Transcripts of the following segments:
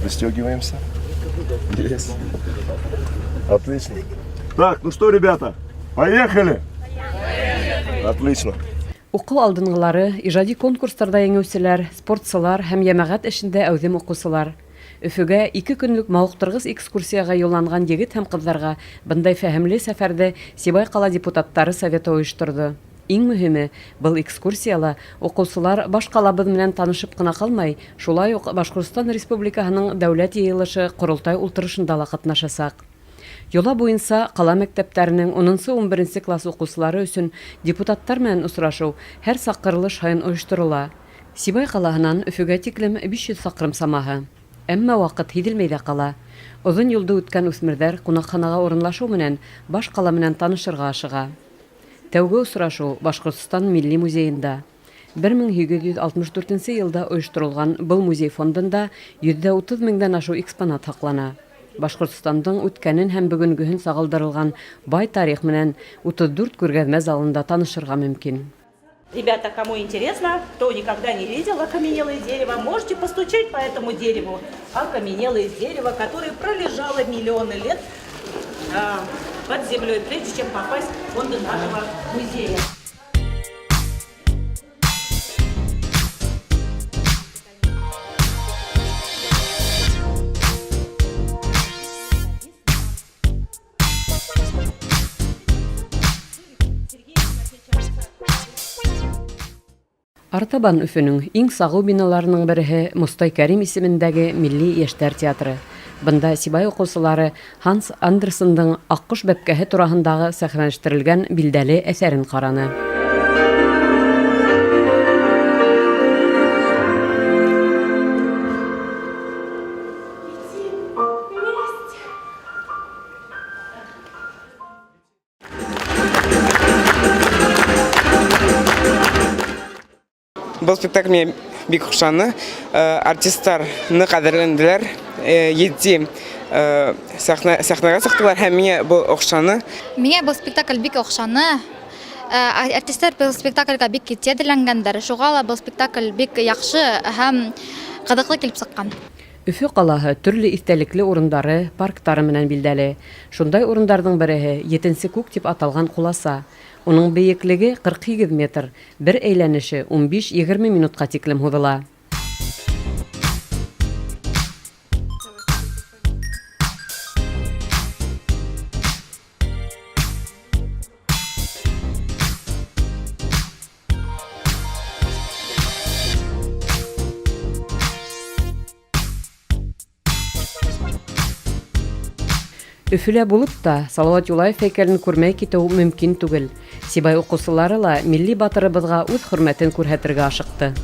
Пристегиваемся. Есть. Отлично. Так, ну что, ребята, поехали? Отлично. Уҡыу алдынғылары, ижади конкурстарҙа еңеүселәр, спортсылар һәм йәмәғәт эшендә әүҙем уҡыусылар. Өфөгә ике көнлөк мауыҡтырғыс экскурсияға юлланған егет һәм ҡыҙҙарға бындай фәһемле сәфәрҙе Сибай ҡала депутаттары советы ойошторҙо. Иң мөһиме, был экскурсияла уҡыусылар баш ҡалабыҙ менән танышып ҡына ҡалмай, шулай уҡ Башҡортостан Республикаһының Дәүләт Йыйылышы Ҡоролтай ултырышында ла ҡатнашасаҡ. Йола буйынса ҡала мәктәптәренең 10-11 класс уҡыусылары өсөн депутаттар менән осрашыу һәр саҡырылыш һайын ойошторола. Сибай ҡалаһынан Өфөгә тиклем 500 саҡрым самаһы. Әммә ваҡыт һиҙелмәй ҙә ҡала. Оҙон юлды үткән үҫмерҙәр ҡунаҡханаға урынлашыу менән баш ҡала менән танышырға ашыға. Тәүге осрашыу Башҡортостан Милли музейында. 1864 йылда ойошторолған был музей фондында 130 меңдән ашыу экспонат һаҡлана. Башҡортостандың үткәнен һәм бөгөнгөһөн сағылдырылған бай тарих менән 34 күргәҙмә залында танышырға мөмкин. Ребята, кому интересно, кто никогда не видел окаменелое дерево, можете постучать по этому дереву. Окаменелое дерево, которое пролежало миллионы лет под землей, прежде чем попасть в фонды нашего музея. Артабан Өфөнөң иң сағыу биналарының береһе Мостай Кәрим исемендәге Милли йәштәр театры. Бында Сибай уҡыусылары Һанс Андерсендың Аҡҡош бәпкәһе тураһындағы сәхнәләштерелгән билдәле әҫәрен ҡараны. Был спектакль миңә бик оҡшаны. Артисттар ныҡ әҙерләнделәр, етди сәхнәгә сыҡтылар һәм миңә был оҡшаны. Миңә был спектакль бик оҡшаны. Артисттар был спектакльгә бик етди әҙерләнгәндәр. Шуға ла был спектакль бик яҡшы һәм ҡыҙыҡлы килеп сыҡҡан. Өфө ҡалаһы төрлө иҫтәлекле урындары, парктары менән билдәле. Шундай урындарҙың береһе Етенсе күк тип аталған ҡуласа. Уның бейеклеге 48 метр, бер әйләнеше 15-20 минутҡа тиклем һуҙыла. Өфөлә булып та Салауат Юлаев һәйкәлен күрмәй китеү мөмкин түгел. Сибай уҡыусылары ла милли батырыбыҙға үҙ хөрмәтен күрһәтергә ашыҡты.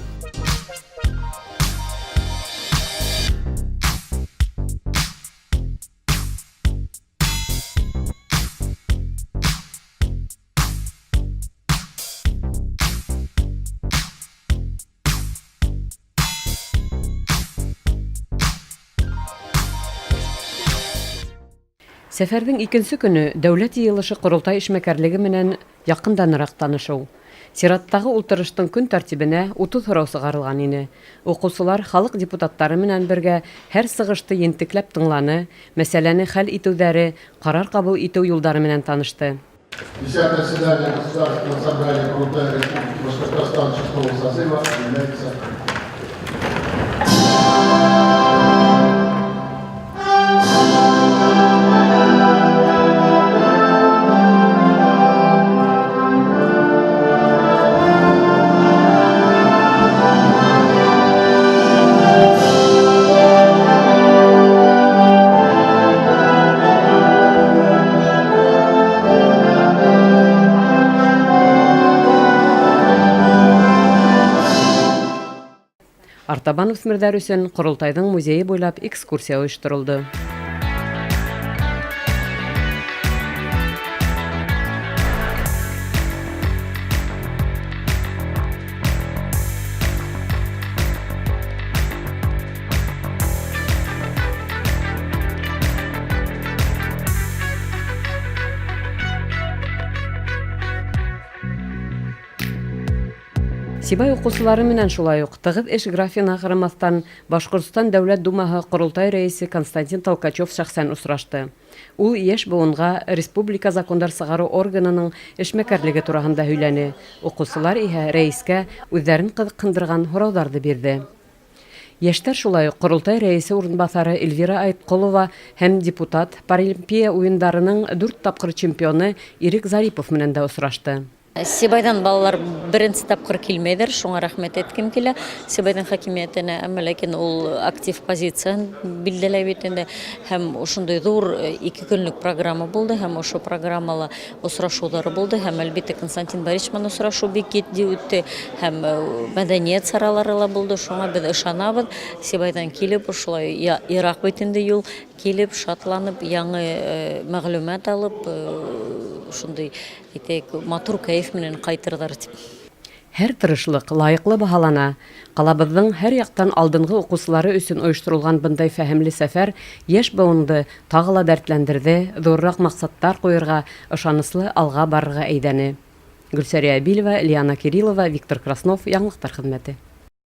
Сәфәрҙең икенсе көнө Дәүләт Йыйылышы Ҡоролтай эшмәкәрлеге менән яҡынданыраҡ танышыу. Сираттағы ултырыштың көн тәртибенә 30 һорау сығарылған ине. Уҡыусылар халыҡ депутаттары менән бергә һәр сығышты ентекләп тыңланы, мәсьәләне хәл итеүҙәре, ҡарар ҡабул итеү юлдары менән танышты. Десятое заседание Государственного собрания Курултая Республики Башкортостан шестого созыва является открытым. Артабан үҫмерҙәр өсөн Ҡоролтайҙың музейы буйлап экскурсия ойошторолдо. Сибай уҡыусылары менән шулай уҡ тығыҙ эш графигына ҡарамаҫтан, Башҡортостан Дәүләт Думаһы Ҡоролтай Рәйесе Константин Толкачев шәхсән осрашты. Ул йәш быуынға республика закондар сығарыу органының эшмәкәрлеге тураһында һөйләне, уҡыусылар иһә рәйескә үҙҙәрен ҡыҙыҡһындырған һорауҙарҙы бирҙе. Йәштәр шулай ук Ҡоролтай Рәйесе урынбаҫары Эльвира Айтколова һәм депутат, Паралимпия уйындарының дүрт тапҡыр чемпионы Ирек Зарипов менән дә осрашты. Сибайҙан балалар беренсе тапҡыр килмәйҙәр, шуңа рәхмәт әйткем килә Сибайҙың хакимиәтенә, әммә ләкин ул актив позицияһын билдәләй бит инде. Һәм ошондай ҙур ике көнлөк программа булды, һәм ошо программала осрашыуҙар булды, һәм әлбиттә Константин Борисович менән осрашыу бик етди үтте, һәм мәҙәниәт саралары ла булды. Шуңа беҙ ышанабыҙ, Сибайҙан килеп, ошолай йыраҡ бит инде юл, килеп, шатланып, яңы мәғлүмәт алып, шундай әйтәйек, матур кәйеф менән ҡайтырҙар тип. Һәр тырышлыҡ лайыҡлы баһалана. Ҡалабыҙҙың һәр яҡтан алдынғы уҡыусылары өсөн ойошторолған бындай фәһемле сәфәр йәш быуынды тағы ла дәртләндерҙе, ҙурыраҡ маҡсаттар ҡуйырға, ышаныслы алға барырға әйҙәне. Гөлсәрия Әбилова, Лиана Кириллова, Виктор Краснов, Яңылыҡтар хеҙмәте.